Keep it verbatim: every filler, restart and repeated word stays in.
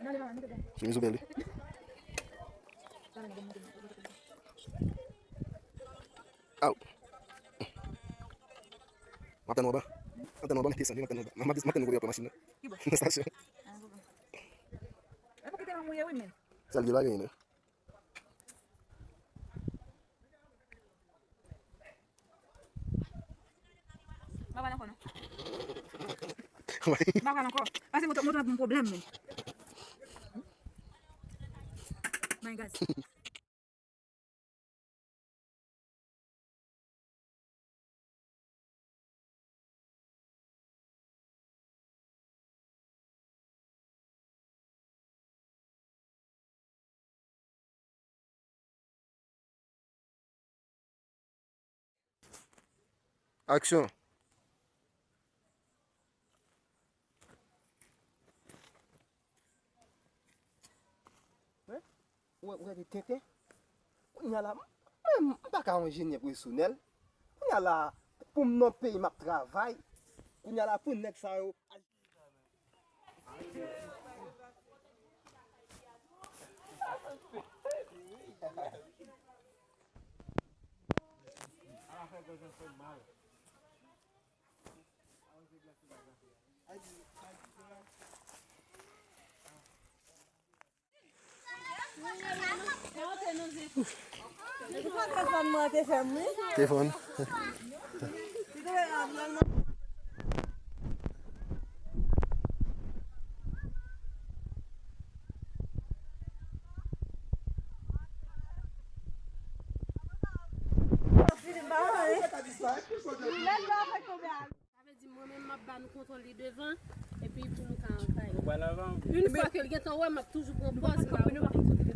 Chemiz ou bèl, wi. Aw. M ap tann ou anba. M ap desann, wi, m ap tann ou anba. M ap, m ap tann ou kote yo pran machin nan. Nan estasyon. Sa l vye bagay, non? M pa pral ankò, non. M pa pral ankò. Pase moto, moto ap ban m pwoblèm, men. My God. Aksyon. Ou wè, ou wè de tenten? Kounye a la, mwen, m pa ka yon enjenyè pwofesyonèl. Kounye a la, pou m nan peyi m ap travay. Kounye a la, pou nèg sa yo. Telefòn mwen te fè m, wi. Telefòn. Sa vle di mwen menm m ap ba nou kontwòl li devan, epi pou nou ka antre. Ou pral anvan? Yon fwa ke l gentan wè m, m ap toujou pran pòz m ap